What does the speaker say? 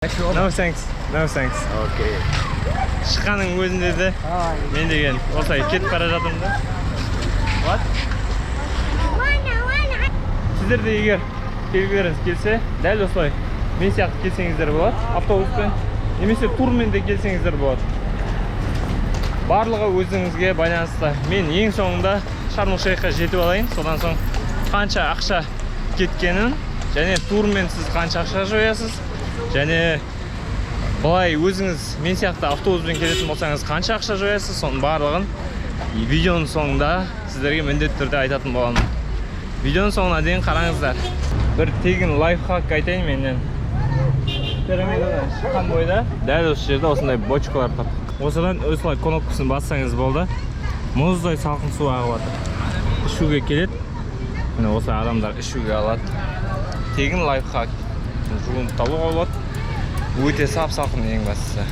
No thanks, no thanks. Okay. Шыққанның өзінде де мен деген осылай кетіп бара жатырмын да. What? Сіздер де егер келгілеріңіз келсе, дәл осылай мен сияқты келсеңіздер болады автобуспен немесе турмен де келсеңіздер болады. Барлығы өзіңізге байланысты. Мен ең соңында Шарм Шейхқа жетіп алайын, содан соң қанша ақша кеткенін және турмен сіз қанша ақша жоясыз және былай өзіңіз мен сияқты автобуспен келетін болсаңыз, қанша ақша жоясыз, соның барлығын видеоның соңында сіздерге міндетті түрде айтатын боламын. Видеоның соңына дейін қараңыздар. Бір тегін лайфхак айтайын менен. Пирамидадан шыққан бойда дәл осы жерде осындай бочкалар тұр. Осыдан осылай кнопкасын бассаңыз болды, мұздай салқын су ағып жатыр. Ішуге келеді, міне, осылай адамдар ішуге алады. Тегін лайфхак, жуынып та алуға болады. Өте сап салқын ең бастысы.